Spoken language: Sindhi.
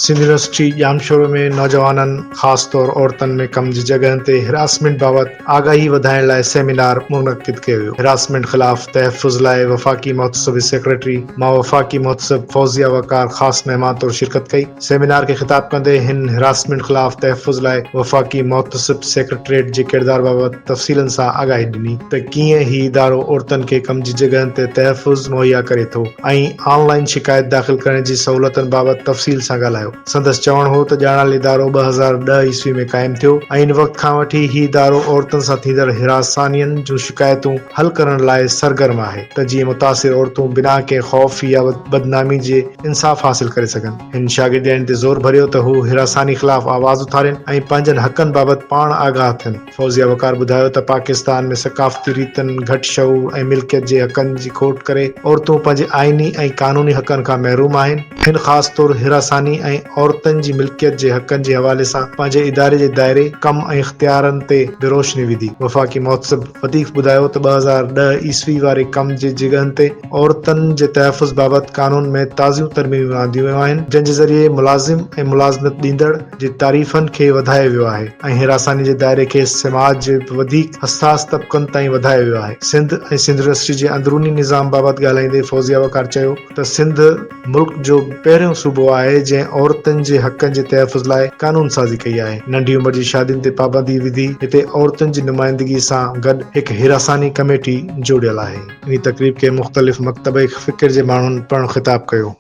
سنڌ يونيورسٽي ڄامشورو ۾ نوجوانن خاص طور عورتن ۾ ڪم جي جڳهن تي هراسمينٽ بابت آگاهي وڌائڻ لاء سيمينار منعقد ڪيو ويو. هراسمينٽ خلاف تحفظ لاء وفاقي محتسب جي سيڪريٽري مان وفاقي محتسب فوزيه وقار خاص مهمان طور شرڪت ڪئي. سيمينار کي خطاب ڪندي هن هراسمينٽ خلاف تحفظ لاء وفاقي محتسب سيڪريٽريٽ جي ڪردار بابت تفصيلن سان آگاهي ڏني ته ڪيئن هي ادارو عورتن کي ڪم جي جڳهن تي تحفظ مهيا ڪري ٿو ۽ آن لائن شڪايت داخل ڪرڻ جي سهولتن بابت تفصيل سان ڳالهايو. سندس چوڻ هو ته ڄاڻايل ادارو 2010 عيسوي ۾ قائم ٿيو ۽ ان وقت کان وٺي هي ادارو عورتن سان ٿيندڙ هراسانين جون شڪايتون حل ڪرڻ لاء سرگرم آهي ته جيئن متاثر عورتون بنا ڪنهن خوف يا بدنامي جي انصاف حاصل ڪري سگهن. هن شاگردياڻين تي زور ڀريو ته هو هراساني خلاف آواز اٿارين ۽ پنهنجن حقن بابت پاڻ آگاهه ٿين. فوزيه وقار ٻڌايو ته پاڪستان ۾ ثقافتي ريتن، گهٽ شعور ۽ ملڪيت جي حقن جي کوٽ ڪري عورتون پنهنجي آئيني ۽ قانوني حقن کان محروم آهن. هن خاص طور هراساني ۽ عورتن جي ملڪيت جي حقن جي حوالي سان پنهنجي اداري جي دائري، ڪم ۽ اختيارن تي به روشني وڌي. وفاقي محتسب وڌيڪ ٻڌايو ته 2010 عيسوي واري ڪم جي جڳهن تي عورتن جي تحفظ بابت قانون ۾ تازيون ترميمون آنديون ويون آهن جنهن جي ذريعي ملازم ۽ ملازمت ڏيندڙ جي تعريفن کي وڌايو ويو آهي ۽ هراساني جي دائري کي سماج جي وڌيڪ حساس طبقن تائين وڌايو ويو آهي. سنڌ ۽ سنڌ يونيورسٽي جي اندروني نظام بابت ڳالهائيندي فوزيه وقار چيو ته سنڌ ملڪ جو پهريون صوبو آهي جنهن عورتن جي حقن جي تحفظ لاء قانون سازي ڪئي آهي، ننڍي عمر جي شادين تي پابندي وڌي هتي عورتن جي نمائندگي سان گڏ هڪ هراساني ڪميٽي جوڙيل آهي. انهي تقريب کي مختلف مڪتبه فڪر جي ماڻهن پڻ خطاب ڪيو.